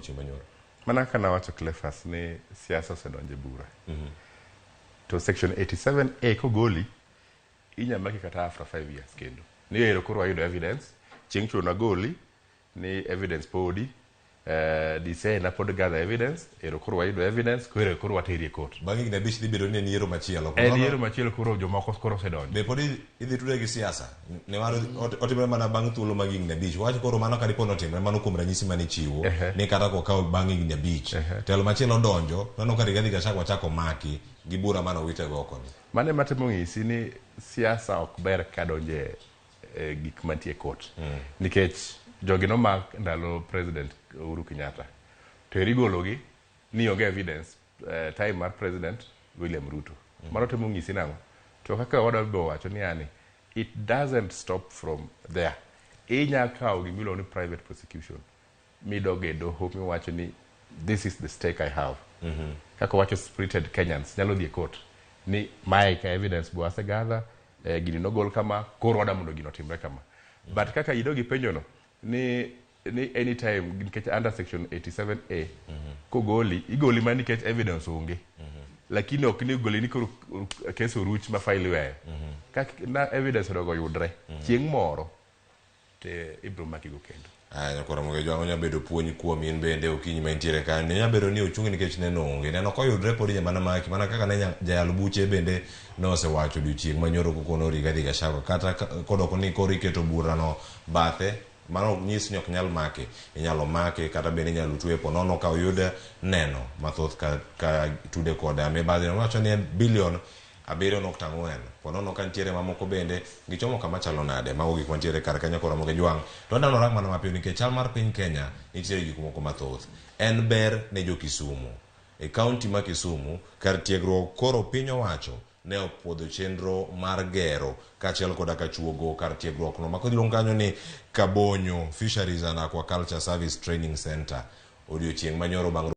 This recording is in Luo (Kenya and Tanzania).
odiochieng' manyoro. Mana kaka nawacho Cleophas ni siasa osedonjo e bura. To section 87A kogoli, inya maki kata after 5 years kendo. Ni ero koro wayudo evidence, chieng' chuo nagoli, ni evidence podi, DCI na pod gather evidence, ero koro wayudo evidence, koro ero koro wateri e court. Bang' higni 5 dhi bedo ni en yiero machielo. En yiero machielo koro jomoko koro osedonjo. Be pod idhi tude gi siasa? Nimar otimore mana bang' thuolo mag higni 5. Wach koro mano kadipo notimre mano kuom ranyisi mane ichiwo ni kata kokawo bang' higni 5 telo machielo odonjo neno ka Rigathi Gachagua chako maki gi bura mane owite go oko ni. Mano ema temo ng'isi ni siasa ok ber ka donje e gik mantie e court. Nikech jogi nomak ndalo President Uhuru Kenyatta. To eri igologi ni onge evidence time mar President William Ruto. Mano temo ng'isi nang'o? To kaka owadwa be owacho ni yani it doesn't stop from there. Inya kawo gima iluongo ni private prosecution midog e doho miwacho ni this is the stake I have. Kaka owacho spirited Kenyans nyalo dhi e court ni mae ka evidence bo asegather gini nogol kama koro wadwa mondo gino otimre kama. But kaka idog ipenjo no ni anytime nikech under section 87A kogoli igoli mana nikech evidence onge. Lakini ok ni goli ni koro kes oruch ma file iweyo. Ka na evidence odogo yudre chieng' moro te ibiro makigo kendo. Aya nyakoro Mogejo onyalo bedo puonj kuom in bende okinyi ma intiere kanyo. Ne nyalo bedo ni ochungi nikech neno onge. Neno koyudre pod inya mana maki. Mana kaka ne jayal buche bende nosewacho odiochieng' manyoro kokono Rigathi Gachagua. Kata kodoko ni koro iketo burano bathe, mano ok nyis ni ok nyal make. Inyalo make kata bende inyalo twe po nono ka oyud neno mathoth ka tude kod mibadhi. Nowacho ni en bilion 7.4. Po nono ka nitiere mamoko bende gichomo kama chalo nade. Mago gik mantiere kar kanyo koro Ramogi Jwang'. To adwa norang mana mapiyo nikech chal mar piny Kenya nitiere gik moko mathoth. En ber ne jo Kisumu. E kaunti ma Kisumu, kar tiegruok koro piny owacho ne opuodho chenro mar gero kaachiel koda ka chuogo kar tiegruok no ma iluongo kanyo ni Kabonyo Fisheries and Aquaculture Service Training Center. Odiochieng' manyoro bang'